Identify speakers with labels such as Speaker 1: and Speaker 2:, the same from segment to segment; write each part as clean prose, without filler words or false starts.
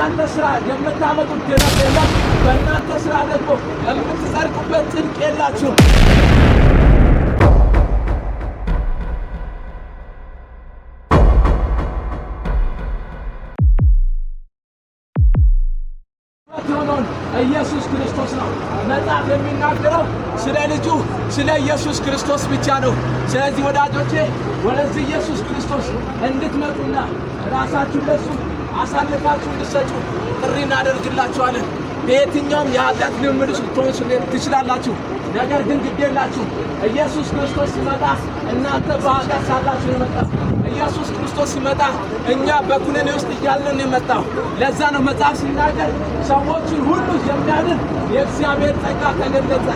Speaker 1: በእናንተ ስራ የምታመጡት ድነት የለም። በእናንተ ስራ ደግሞ የምትጸድቁበት ጽድቅ የላችሁም። የሆነውን ኢየሱስ ክርስቶስ ነው። መጽሐፍ የሚናገረው ስለ ልጁ ስለ ኢየሱስ ክርስቶስ ብቻ ነው። ስለዚህ ወዳጆቼ፣ ወደዚህ ኢየሱስ ክርስቶስ እንድትመጡና ራሳችሁን ለሱ አሳልፋችሁ እንድትሰጡ ጥሪ እናደርግላችኋለን። በየትኛውም የኃጢአት ልምምድ ውስጥ ልትሆኑ ትችላላችሁ። ነገር ግን ግድ የላችሁ፣ ኢየሱስ ክርስቶስ ሲመጣ እናንተ በኃጢአት ሳላችሁ ነው የመጣው። ኢየሱስ ክርስቶስ ሲመጣ እኛ በኩነኔ ውስጥ እያለን ነው የመጣው። ለዛ ነው መጽሐፍ ሲናገር ሰዎችን ሁሉ የሚያድን የእግዚአብሔር ጸጋ ተገለጸ።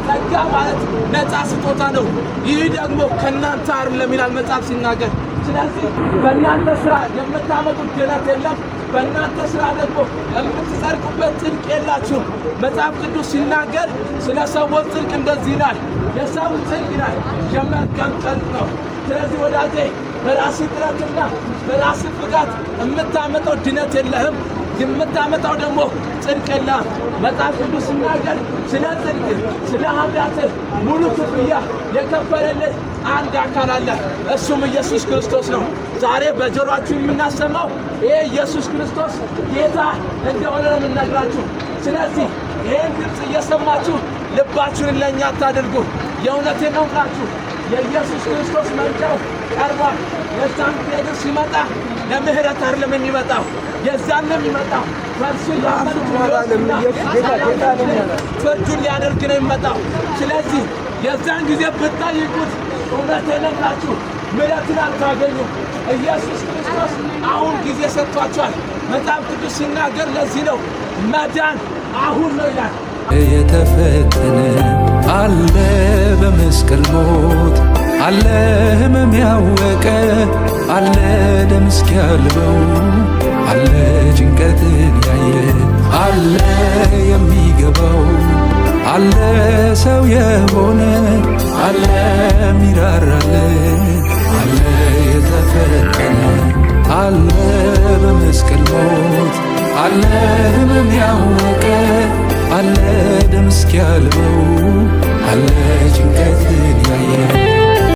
Speaker 1: ጸጋ ማለት ነፃ ስጦታ ነው። ይህ ደግሞ ከእናንተ አይደለም ይላል መጽሐፍ ሲናገር። ስለዚህ በእናንተ ስራ የምታመጡት ድነት የለም። በእናንተ ስራ ደግሞ የምትጸድቁበት ጽድቅ የላችሁም። መጽሐፍ ቅዱስ ሲናገር ስለ ሰዎች ጽድቅ እንደዚህ ይላል፣ የሰው ጽድቅ ይላል የመርገም ጨርቅ ነው። ስለዚህ ወዳጄ፣ በራስህ ጥረትና በራስህ ፍጋት የምታመጣው ድነት የለህም። የምታመጣው ደግሞ ጽድቅ የለህም። መጽሐፍ ቅዱስ ሲናገር ስለ ጽድቅ፣ ስለ ኃጢአትህ ሙሉ ክፍያ የከፈለልህ አንድ አካል አለ። እሱም ኢየሱስ ክርስቶስ ነው። ዛሬ በጆሮአችሁ የምናሰማው ይሄ ኢየሱስ ክርስቶስ ጌታ እንደሆነ ነው የምንነግራችሁ። ስለዚህ ይህን ድምፅ እየሰማችሁ ልባችሁን ለእኛ አታድርጉ። የእውነቴን ነው የምላችሁ፣ የኢየሱስ ክርስቶስ መምጫው ቀርቧል። የዛን ጊዜ ግን ሲመጣ ለምህረት አይደለም የሚመጣው፣ የዛን ነው የሚመጣው። በእርሱ ያመኑት ፍርዱን ሊያደርግ ነው የሚመጣው። ስለዚህ የዛን ጊዜ ብትጠይቁት እውነቴን ነው የምላችሁ ምሕረትን አታገኙም። ኢየሱስ ክርስቶስ አሁን ጊዜ ሰጥቷቸዋል። መጽሐፍ ቅዱስ ሲናገር ለዚህ ነው መዳን አሁን ነው ይላል።
Speaker 2: የተፈተነ አለ፣ በመስቀል ሞት አለ፣ ህመም ያወቀ አለ፣ ደም እስኪያልበው አለ፣ ጭንቀትን ያየ አለ፣ የሚገባው አለ፣ ሰው የሆነ አለ፣ ሚራራልን አለ፣ የተፈተነ አለ።